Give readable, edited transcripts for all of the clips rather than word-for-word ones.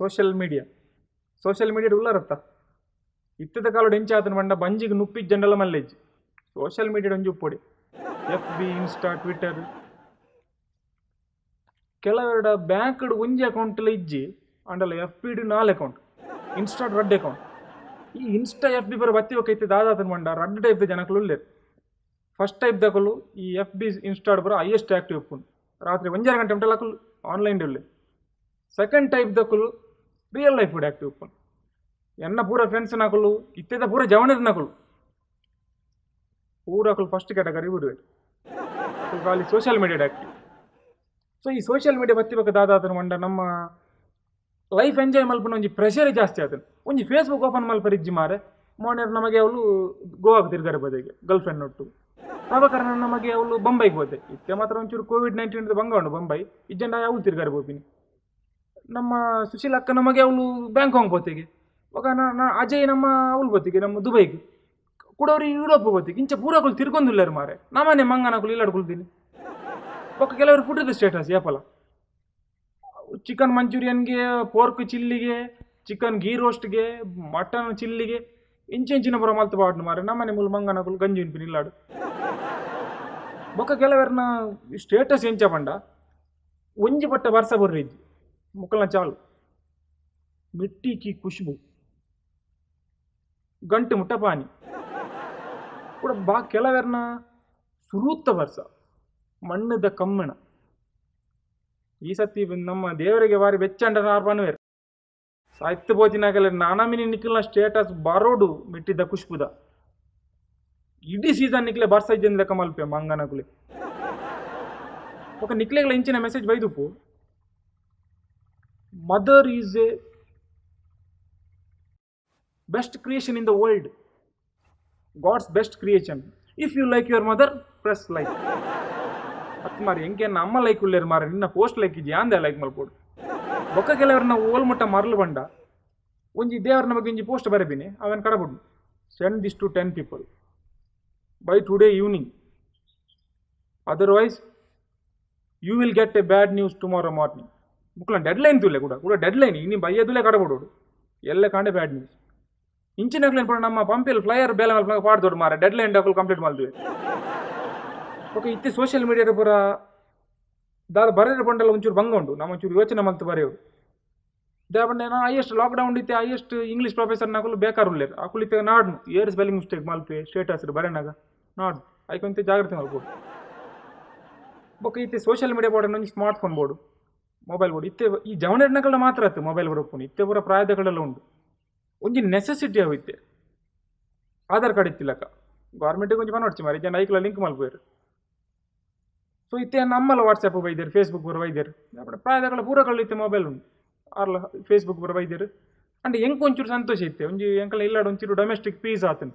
Social media social media ಉಲ್ಲರತ್ತ ಇತ್ತದ ಕಾಲೋಡು ಎಂಚಾತನ ಪಂಡ ಬಂಜಿಗೆ ನುಪ್ಪಿಜ್ಜಂಡಲ ಜಂಡಲ ಮಲ್ಲೆಜ್ಜಿ social media ಒಂಜಿ ಉಪ್ಪೊಡಿ F B insta Twitter ಕೆಲವೆರಡ ಬ್ಯಾಂಕ್ಡ್ ಒಂಜಿ ಅಕೌಂಟ್ಲ ಇಜ್ಜಿ ಅಂಡಲ ಎಫ್ ಬಿಡ್ ನಾಲ್ ಅಕೌಂಟ್ ಇನ್ಸ್ಟಾ ರಡ್ಡ್ ಅಕೌಂಟ್. ಈ insta F B ಬರ ಬತ್ತಿ ಒಕ್ಕೈತೆ ದಾದಾತನ ಪಂಡ ರಡ್ಡ್ ಟೈಪ್ ಜನಕುಲು ಉಲ್ಲೆರ್. ಫಸ್ಟ್ ಟೈಪ್ ದಕಲು ಈ ಎಫ್ ಬಿ ಇನ್ಸ್ಟಾಡ್ ಬರ ಹೈಯೆಸ್ಟ್ ಆಕ್ಟಿವ್ ಉಪ್ಪುಂಡು, ರಾತ್ರಿ 1.5 ಗಂಟೆ ಉಂಟಲ್ಲ ಅಕುಲು ಆನ್ಲೈನ್ ಉಲ್ಲೆ. ಸೆಕೆಂಡ್ ಟೈಪ್ ದಕಲು real life active ಉಪ್ಪುಂಡು. ಎನ್ನ ಪೂರ ಫ್ರೆಂಡ್ಸ್ ನಕಲು ಇತ್ತೆದ ಪೂರ ಜವನದ ನಕಲು ಪೂರ ಅಕುಲು ಫಸ್ಟ್ ಕ್ಯಾಟಗರಿ ಬಿಡುವೆ, ಅಕುಲು ಖಾಲಿ social media active. So ಈ ಸೋಷಿಯಲ್ ಮೀಡಿಯಾ ಬತ್ತಿ ಬೊಕ್ಕ ದಾದಾತನ ಪಂಡ ನಮ್ಮ ಲೈಫ್ ಎಂಜಾಯ್ ಮಲ್ಪುನ ಒಂಜಿ ಪ್ರೆಷರ್ ಜಾಸ್ತಿ ಆತನ. ಒಂಜಿ ಫೇಸ್ಬುಕ್ ಓಪನ್ ಮಲ್ಪರಿಜ್ಜಿ ಮಾರೆ ಮೋನೆರ್ ನಮಗೆ ಅವಳು ಗೋವಾಗೆ ತಿರ್ಗಾರೆ ಬದೆಗೆ ಗರ್ಲ್ ಫ್ರೆಂಡ್ ಒಟ್ಟು, ಪ್ರಭಾಕರನ ನಮಗೆ ಅವಳು ಬೊಂಬೈಗೆ ಹೋದೆ. ಇತ್ತೆ ಮಾತ್ರ ಒಂಚೂರು ಕೋವಿಡ್-19 ಬಂಗ ಉಂಡು ಬೊಂಬೈ ಇಜ್ಜಂಡ ಅವಳು ತಿರ್ಗಾರೆ ಪೋಪಿನಿ. ನಮ್ಮ ಸುಶೀಲ್ ಅಕ್ಕ ನಮಗೆ ಅವಳು ಬ್ಯಾಂಕಾಂಗ್ ಪೋತೆಗೆ, ఒక ಅಜಯ್ ನಮ್ಮ ಅವಳು ಬೋತಿಗೆ ನಮ್ಮ ದುಬೈಗೆ, ಕುಡೋರಿ ಯುರೋಪ್ ಬೋತಿಗೆ, ಇಂಚ ಪೂರಕುಲು ತಿರ್ಗೊಂದುಲ್ಲಾರು ಮಾರೆ. ನಮ್ಮನೆ ಮಂಗನಕುಲು ಇಲ್ಲಾಡು ಕುಲ್ತೀನಿ. ಬೊಕ್ಕ ಕೆಲವರು ಫುಡ್ ಸ್ಟೇಟಸ್ ಏಪಲ ಚಿಕನ್ ಮಂಚೂರಿಯನ್ಗೆ, ಪೋರ್ಕ್ ಚಿಲ್ಲಿಗೆ, ಚಿಕನ್ ಗೀ ರೋಸ್ಟ್ಗೆ, ಮಟನ್ ಚಿಲ್ಲಿಗೆ ಇಂಚ ಇಂಚಿನ ಪೂರ ಮಲ್ತು ಬಾಡ್ನು ಮಾರೆ. ನಮ್ಮನೆ ಮೂಲು ಮಂಗನಕುಲು ಗಂಜಿ ಉನ್ಪಿನಿ ಇಲ್ಲಾಡು. ಬೊಕ್ಕ ಕೆಲವರ್ನ ಸ್ಟೇಟಸ್ ಎಂಚ ಪಂಡ ಒಂಜಿ ಪಟ್ಟ ಬರ್ಸ ಬರ್ರಿಜ್ಜಿ ಮುಕ್ಕಲ್ನ ಚಾಲು ಮಿಟ್ಟಿ ಕಿ ಖುಷ್ಬು ಗಂಟು ಮುಟ್ಟ ಪಾನಿ ಕೂಡ ಬಾ. ಕೆಲವರ್ನ ಸುರೂತ್ತ ವರ್ಷ ಮಣ್ಣದ ಕಮ್ಮಣ. ಈ ಸತಿ ನಮ್ಮ ದೇವರಿಗೆ ಬಾರಿ ಬೆಚ್ಚಂಡ ನಾರ್ಪನ್ವೇರ್ ಸಾಹಿತ್ಯ ಪೋತಿನಾಗಲ್ಲ ನಾನಮಿನಿ ನಿಖಲ್ನ ಸ್ಟೇಟಸ್ ಬರೋಡು ಮಿಟ್ಟಿದ ಖುಷ್ಬುದ ಇಡೀ ಸೀಸನ್ ನಿಕ್ಲೆ ಬರ್ಸ ಇಜ್ಜಂದ ಲೆಕ್ಕ ಮಲ್ಪೆ ಮಂಗನಕುಲೆ. ఒక ನಿಕ್ಲೆಗಳ ಇಂಚಿನ message ಬೈದುಪ್ಪು, mother is a best creation in the world, God's best creation. If you like your mother press like. ಅತ್ ಮಾರಿ ಎಂಕೆ ಅಮ್ಮ ಲೈಕ್ ಉಲ್ಲೇರು ಮಾರೆ, ನಿನ್ನ ಪೋಸ್ಟ್ ಲೈಕ್ ಇಜ್ಜಿ ಅಂದೆ ಲೈಕ್ ಮಲ್ಪೋಡು. ಬೊಕ್ಕ ಕೆಲವ್ರನ್ನ ಓಲ್ ಮುಟ್ಟ ಮರಲು ಬಂಡ ಒಂಜಿ ದೇವರ ನಮಗೆ ಒಂಜಿ ಪೋಸ್ಟ್ ಬರಬಿನಿ ಅವನ್ ಕಡಬುಡು, send this to 10 people by today evening, otherwise you will get a bad news tomorrow morning. ಬುಕ್ಲ dead line ತುಲೆ ಕೂಡ ಕೂಡ ಡೆಡ್ ಲೈನ್ ಇನ್ನು ಬಯ್ಯದುಲೆ ಕಡಬುಡು ಎಲ್ಲ ಕಾಂಡೆ ಬ್ಯಾಡ್ ನ್ಯೂಸ್. ಇಂಚಿನಕ್ಲೇನು ಪೂರ ನಮ್ಮ ಪಂಪಿಲ್ ಫ್ಲೈಯರ್ ಬೇಲೆ ಮಲ್ಪ ಪಾಡ್ದೋಡು ಮಾರೆ, ಡೆಡ್ ಲೈನ್ ಡಾಕುಲು ಕಂಪ್ಲೀಟ್ ಮಾಡ್ತೀವಿ. ಓಕೆ ಇತ್ತೆ ಸೋಷಿಯಲ್ ಮೀಡಿಯಾದ ಪೂರ ದಾದ ಬರೆದ ಪಂಡಲ ಒಂಚೂರು ಬಂಗ ಉಂಟು, ನಮ್ಮ ಒಂಚೂರು ಯೋಚನೆ ಮಲ್ತು ಬರೆಯೋಡು. ದಾಪಂಡ ಹೈಯೆಸ್ಟ್ ಲಾಕ್ಡೌನ್ ಇತ್ತೆ highest English professor ನಕಲು ಬೇಕಾರು ಉಲ್ಲೇರು ಅಕುಲು ಇತ್ತೆ ನಾಡ್ನು air spelling mistake ಮಲ್ಪೆ ಸ್ಟೇಟಸ್ ಬರೆನಾಗ ನಾಡು ಐಕೊಂತೆ ಜಾಗ್ರತೆ ಮಲ್ಪೋಡು. ಬೊಕ್ಕ ಇತ್ತೆ social media board ಒಂಜಿ smart phone board mobile board ಇತ್ತೆ ಈ ಜವನಕಲ್ನ ಮಾತ್ರ ಆಯ್ತು ಮೊಬೈಲ್ ಬೋರ್ಡ್ ಉಪ್ಪುನು. ಇತ್ತೆ ಪೂರ ಪ್ರಾಯದಗಳೆಲ್ಲ ಉಂಟು ಒಂಜಿ ನೆಸೆಸಿಟಿ ಅವು. ಇತ್ತೆ ಆಧಾರ್ ಕಾರ್ಡ್ ಇತ್ತಿಲ್ಲಕ್ಕ ಗೌರ್ಮೆಂಟಿಗೆ ಒಂಜಿ ಪನೊಡ್ಚಿ ಮಾರಿ ಜನ ಐಕ್ಲ ಲಿಂಕ್ ಮಲ್ಪೇರು. ಸೊ ಇತ್ತೆ ನಮ್ಮಲ್ಲ ವಾಟ್ಸಪ್ ಬೈದೇರು ಫೇಸ್ಬುಕ್ ಪೂರ ಬೈದೇರು ಪ್ರಾಯದಗಳ ಪೂರಗಳು ಇತ್ತೆ ಮೊಬೈಲ್ ಉಂಟು ಆರ್ಲ ಫೇಸ್ಬುಕ್ ಪೂರ ಬೈದೇರು. ಅಂಡ್ ಎಂಕ್ ಒಂಚೂರು ಸಂತೋಷ ಇತ್ತೆ ಒಂಜಿ ಎಂಕಲ ಇಲ್ಲಾಡು ಒಂಚೂರು ಡೊಮೆಸ್ಟಿಕ್ ಪೀಸ್ ಆತನು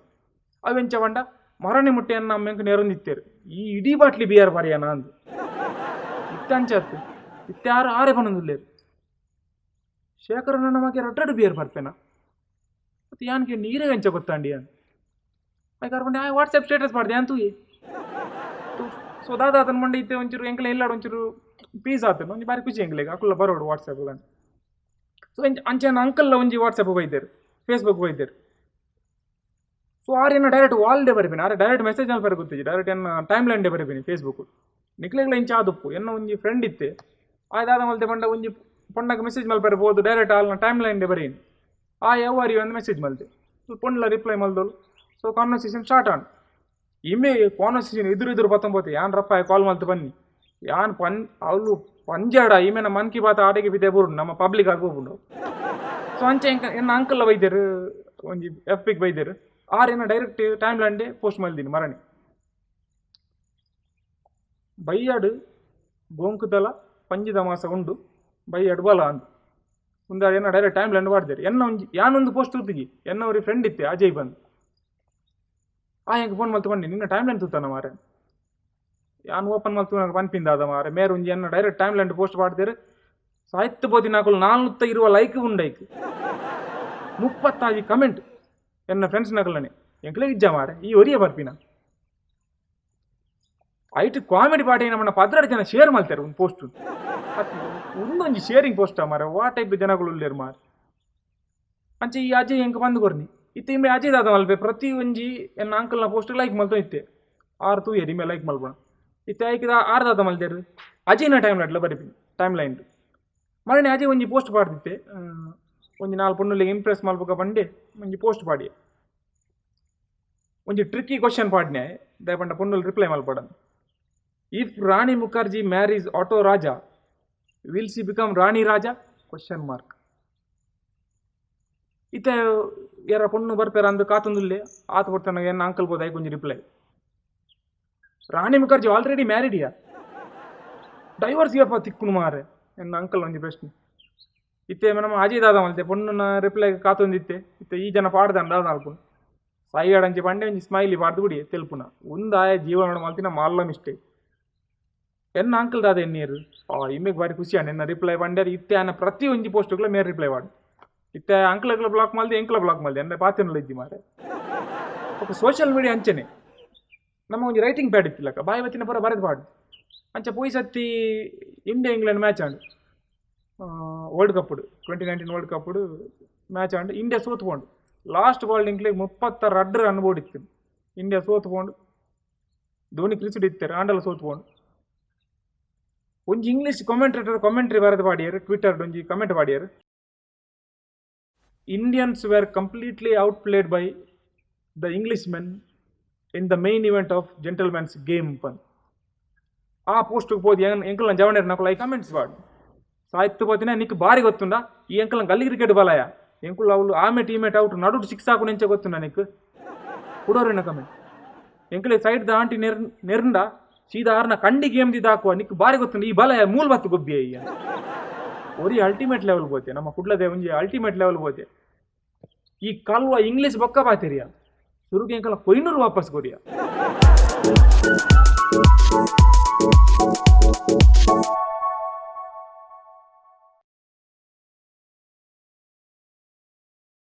ಅವೆಂಚ ಪಂಡ ಮರಣಿ ಮುಟ್ಟೆಯನ್ನು ನಮ್ಮ ಎಂಕ ನೇರೊಂದಿತ್ತೇರು ಈ ಇಡೀ ಬಾಟ್ಲಿ ಬಿಯರ್ ಬರೆಯನ ಅಂದು ಇತ್ತೆ ಅಂಚಾತು ಇತ್ತೆ ಆರು ಆರೇ ಪನೊಂದುಲ್ಲೇರು. ಶೇಖರನ ನಮಗೆ ರಡ್ಡು ಬಿಯರ್ ಬರ್ಪೇನ ಮತ್ತು ಯಾನ್ಗೆ ನೀರೇ ಎಂಚ ಗೊತ್ತಾಂಡಿ ಅನ್ ಐಕಾರ್ಪಂಡೆ ಆ ವಾಟ್ಸಪ್ ಸ್ಟೇಟಸ್ ಮಾಡಿದೆ ಅಂತೂ ಸೊ ದಾದಾ ಆತನ ಮಂಡೆ ಇತ್ತೆ ಒಂಚೂರು ಎಂಕಲ ಇಲ್ಲಾಡು ಒಂಚೂರು ಪೀಸ್ ಆತನು ಒಂಜಿ ಬಾರಿ ಖುಷಿ ಎಂಕ್ಲೆಗ್ ಅಕುಲ ಬರೋಡು ವಾಟ್ಸಪ್ ಅಂತ. ಸೊ ಅಂಚೆನ ಅಂಕಲ್ಲ ಒಂಜಿ ವಾಟ್ಸಪ್ ಬೈದೇರು ಫೇಸ್ಬುಕ್ ಬೈದೇರು. ಸೊ ಆರೇನ ಡೈರೆಕ್ಟ್ ವಾಲ್ಡೆ ಬರಬೇನಿ ಆರೆ ಡೈರೆಕ್ಟ್ ಮೆಸೇಜ್ ಅಲ್ಲಿ ಬರ ಗೊತ್ತಿಜ್ಜಿ ಡೈರೆಕ್ಟ್ ಎನ್ನ ಟೈಮ್ ಲೈನ್ಡೆ ಬರಬೇನಿ ಫೇಸ್ಬುಕ್ ನಿಕ್ಲೆಗ್ಲ ಇಂಚ ಆದುಪ್ಪು. ಎನ್ನ ಒಂಜಿ ಫ್ರೆಂಡ್ ಇತ್ತೆ ಆಯ್ದಾದ ಮಲ್ತೆ ಪಂಡ ಒಂಜಿ ಪೊಣ್ಣಗೆ ಮೆಸೇಜ್ ಮಲ್ಪರೆ ಬೋದು ಡೈರೆಕ್ಟ್ ಆಲ್ನ ಟೈಮ್ ಲೈನ್ಡೆ ಬರೀನಿ ಆ ಯಾವ ಅರಿ ಒಂದು ಮೆಸೇಜ್ ಮಲ್ತೆ ಪೊಣ್ಣಲ ರಿಪ್ಲೈ ಮಲ್ದೋಳು. So conversation start on ಇಮೆ conversation ಎದುರು ಎದುರು ಪತ್ತೊಂಬೋತೆ ಯಾನ್ ರಪ್ಪ ಕಾಲ್ ಮಲ್ತು ಬನ್ನಿ ಯಾನ್ ಪನ್ ಅವಳು ಪಂಜಾಡ ಈಮೆನ ಮನ್ ಕಿ ಬಾತ್ ಆಡೆಗೆ ಬಿದ್ದೆ ಬೋರ್ಡು ನಮ್ಮ ಪಬ್ಲಿಕ್ ಆಗಿ. ಸೊ ಅಂಚೆ ಎಂಕ ಎನ್ನ ಅಂಕಲ್ ಬೈದೇರು ಒಂಜಿ ಎಫ್ ಪಿಗ್ ಬೈದೇರು ಆರೇನ ಡೈರೆಕ್ಟ್ ಟೈಮ್ ಲೈನ್ಡೆ ಪೋಸ್ಟ್ ಮಲ್ದಿನಿ ಮರಣಿ ಬೈಯಾಡು ಗೋಂಕುದಲ ಪಂಜಿದ ಮಾಸ ಉಂಡು ಬೈಯಾಡು ಬಲ ಅಂದು ಒಂದು ಏನ direct time line ಮಾಡಿದ್ದಾರೆ. ಎನ್ನ ಒಂಜಿ ಯಾನೊಂದು ಪೋಸ್ಟ್ ತೂತಿಗಿ ಎನ್ನ ಅವ್ರಿಗೆ ಫ್ರೆಂಡ್ ಇತ್ತೆ ಅಜಯ್ ಬಂದು ಆ ಹೆಂಗೆ ಫೋನ್ ಮಲ್ತು ಬನ್ನಿ ನಿನ್ನ ಟೈಮ್ ಲೈನ್ ತೂತಾನ ಮಾರೆ ಯಾನ್ ಓಪನ್ ಮಲ್ತು ಪನ್ಪಿಂದ ಅದ ಮಾರೆ ಮೇರೆ ಒಂಜಿ ಎನ್ನ direct time line post ಮಾಡ್ತಾರೆ ಸಾಹಿತ್ಯ ಬೋದಿನ ಹಾಕಲು 420 ಲೈಕ್ ಉಂಡೈಕ್ 36 ಕಮೆಂಟ್ ಎನ್ನ ಫ್ರೆಂಡ್ಸ್ ನಕಲನೆ ಎಂಕ್ಲೆ ಇಜ್ಜ ಮಾರೆ ಈ ಒರಿಯ ಬರ್ಪಿನ ಐಟ್ ಕಾಮಿಡಿ ಪಾರ್ಟಿ ನಮ್ಮ 12 ಜನ ಶೇರ್ ಮಾಡ್ತಾರೆ ಒಂದು ಪೋಸ್ಟ್. ಉಂದೊಂಜಿ ಶೇರಿಂಗ್ ಪೋಸ್ಟ್ ಮಾರೆ, ವಾ ಟೈಪ್ ಜನಗಳು ಉಲ್ಲೇರು ಮಾರೆ. ಅಂಚೆ ಈ ಅಜಯ್ ಎಂಕ್ ಬಂದು ಕೊರ್ನಿ ಇತ್ತೆ ಇಂಬೆ ಅಜಯ್ ದಾದ ಮಲ್ಪೆ ಪ್ರತಿ ಒಂಜಿ ಎನ್ನ ಅಂಕಲ್ನ ಪೋಸ್ಟ್ ಲೈಕ್ ಮಲ್ತೊ ಇತ್ತೆ ಆರ್ ತೂಯೆರ್ ಇಂಬೆ ಲೈಕ್ ಮಲ್ಪಣ ಇತ್ತೆ ಐಕ್ ಆರ್ ದಾದ ಮಲ್ದೆರ್ ಅಜಯ್ನ ಟೈಮ್ ಲೈಟ್ಲ ಬರಿಪಿ ಟೈಮ್ ಲೈನ್ ಮರಣೆ ಅಜಯ್ ಒಂಜಿ ಪೋಸ್ಟ್ ಪಾಡ್ದಿತ್ತೆ ಒಂಜಿ ನಾಲ್ ಪೊಣ್ಣುಲೆಗ್ ಇಂಪ್ರೆಸ್ ಮಲ್ಪುಗ ಪಂಡೆ ಒಂಜಿ ಪೋಸ್ಟ್ ಪಾಡಿ ಒಂಜಿ ಟ್ರಿಕ್ಕಿ ಕ್ವಶನ್ ಪಾಡ್ನೆ ದಾಯೆ ಪಂಡ ಪೊಣ್ಣುಲು reply ಮಲ್ಪಡ. If Rani Mukherjee marries auto Raja will she become Rani Raja question mark. ಇತ್ತೆ ಏರ ಪೊಣ್ಣು ಬರ್ಪೇರ ಅಂದು ಕಾತೊಂದುಲ್ಲೆ ಆತ ಪೊರ್ತನ ಎನ್ನ ಅಂಕಲ್ ಬೋದ ಐಕ್ ಒಂಜಿ ರಿಪ್ಲೈ ರಾಣಿ ಮುಖರ್ಜಿ ಆಲ್ರೆಡಿ ಮ್ಯಾರಿಡಿಯಾ ಡೈವರ್ಸ್ ಯಪ್ಪ ತಿಕ್ಕುನು ಮಾರೆ ಎನ್ನ ಅಂಕಲ್ ಒಂಜಿ ಪ್ರಶ್ನೆ. ಇತ್ತೆ ನಮ್ಮ ಅಜಯ್ ದಾದ ಮಲ್ತೆ ಪೊಣ್ಣುನ ರಿಪ್ಲೈ ಕಾತೊಂದಿತ್ತೆ ಇತ್ತೆ ಈ ಜನ ಪಾಡ್ದಾನ ದಾದ ಅಲ್ಪುನು ಸಾಯಿಗಾಡಂಚಿ ಪಂಡೆ ಒಂಜಿ ಸ್ಮೈಲಿ ಪಾಡ್ದು ಬಿಡಿ ತೆಲ್ಪುನ ಉಂದಾಯ ಜೀವನ ಮಲ್ತಿನ ಮಾಲ್ಲ ಮಿಸ್ಟೇಕ್. ಎನ್ನ ಅಂಕಲ್ ದಾದ ಎನ್ನೀರು ಆ ಇಮ್ಮೆಗೆ ಬಾರಿ ಖುಷಿ ಅಣ್ಣ ಎನ್ನ ರಿಪ್ಲೈ ಪಂಡ್ಯಾರ ಇತ್ತೆ ಅನ್ನ ಪ್ರತಿ ಒಂಜಿ ಪೋಸ್ಟ್ಗಳ ಮೇರೆ ರಿಪ್ಲೈ ವಾಡು ಇತ್ತೆ ಅಂಕಲ್ಗಳ ಬ್ಲಾಕ್ ಮಲ್ದೆ ಎಂಕ್ಲ ಬ್ಲಾಕ್ ಮಲ್ದೆ ಎನ್ನ ಪಾತೆನಲ ಇಜ್ಜಿ ಮಾರೆ. ఒక ಸೋಷಿಯಲ್ ಮೀಡಿಯಾ ಅಂಚನೆ ನಮ್ಮ ಒಂಜಿ ರೈಟಿಂಗ್ ಪ್ಯಾಡ್ ಇತ್ತಿಲ್ಲಕ್ಕ ಬಾಯಿ ಬತ್ತಿನ ಪೂರ ಬರೆದು ಪಾಡು ಅಂಚೆ ಪೋಯಿ ಸತ್ತಿ India England match and world cup 2019 world cup match and India ಸೋತ್ಕೊಂಡು last ball ಇಂಕ್ಲಿಗೆ 36 run ಬೋಡಿತ್ತು India ಸೋತ್ಕೊಂಡು ಧೋನಿ ಕ್ರೀಸ್ ಇತ್ತಾರೆ ಆಂಡಲ ಸೋತ್ಕೊಂಡು ಒಂಜಿ English commentator commentary ಬರೆದು ಪಾಡಿಯರು ಟ್ವಿಟರ್ ಒಂಜಿ ಕಮೆಂಟ್ ಪಾಡಿಯರು Indians were completely outplayed by the English men in the main event of gentleman's game ಪನ್. ಆ ಪೋಸ್ಟ್ಗೆ ಪೋದು ಎಂಕಲ್ನ ಜವಣೇರ್ ನಕುಲ I comments ಪಾಡು ಸಾಯ್ತು ಪೋತಿನ ನಿಕ್ ಬಾರಿ ಗೊತ್ತುಂಡ ಈ ಎಂಕಲ್ನ ಗಲ್ಲಿ ಕ್ರಿಕೆಟ್ ಬಲಯ ಎಂಕುಲ್ ಅವಳು ಆಮೆ ಟೀಮೇಟ್ ಔಟ್ ನಡುಟು ಸಿಕ್ಸ್ ಹಾಕು ನೆಂಚೆ ಗೊತ್ತುಂಡ ನಿಕ್ ಕುಡೋರಿನ ಕಮೆಂಟ್ ಎಂಕಲೆ ಸೈಡ್ the aunty ನೆರ್ ನೆರ್ಂಡ ಸೀದಾ ಆರ್ನ ಕಂಡಿ ಗೇಮ್ ದಿದಾಕುವ ನಿಕ್ ಬಾರಿ ಗೊತ್ತುಂಡ ಈ ಬಲಯ ಮೂಲ ಬತ್ತು ಗೊಬ್ಬಿ ಅಯ್ಯ ಒರಿ ಅಲ್ಟಿಮೇಟ್ ಲೆವೆಲ್ ಬೋತೆ ನಮ್ಮ ಕುಡ್ಲದೆ ಒಂಜಿ ಅಲ್ಟಿಮೇಟ್ ಲೆವೆಲ್ ಬೋತೆ ಈ ಕಲ್ವ ಇಂಗ್ಲೀಷ್ ಬೊಕ್ಕ ಬಾತಿರಿಯ ಸುರುಗೆ ಎಂಕಲ ಕೊಯ್ನೂರು ವಾಪಸ್ ಕೊರಿಯ.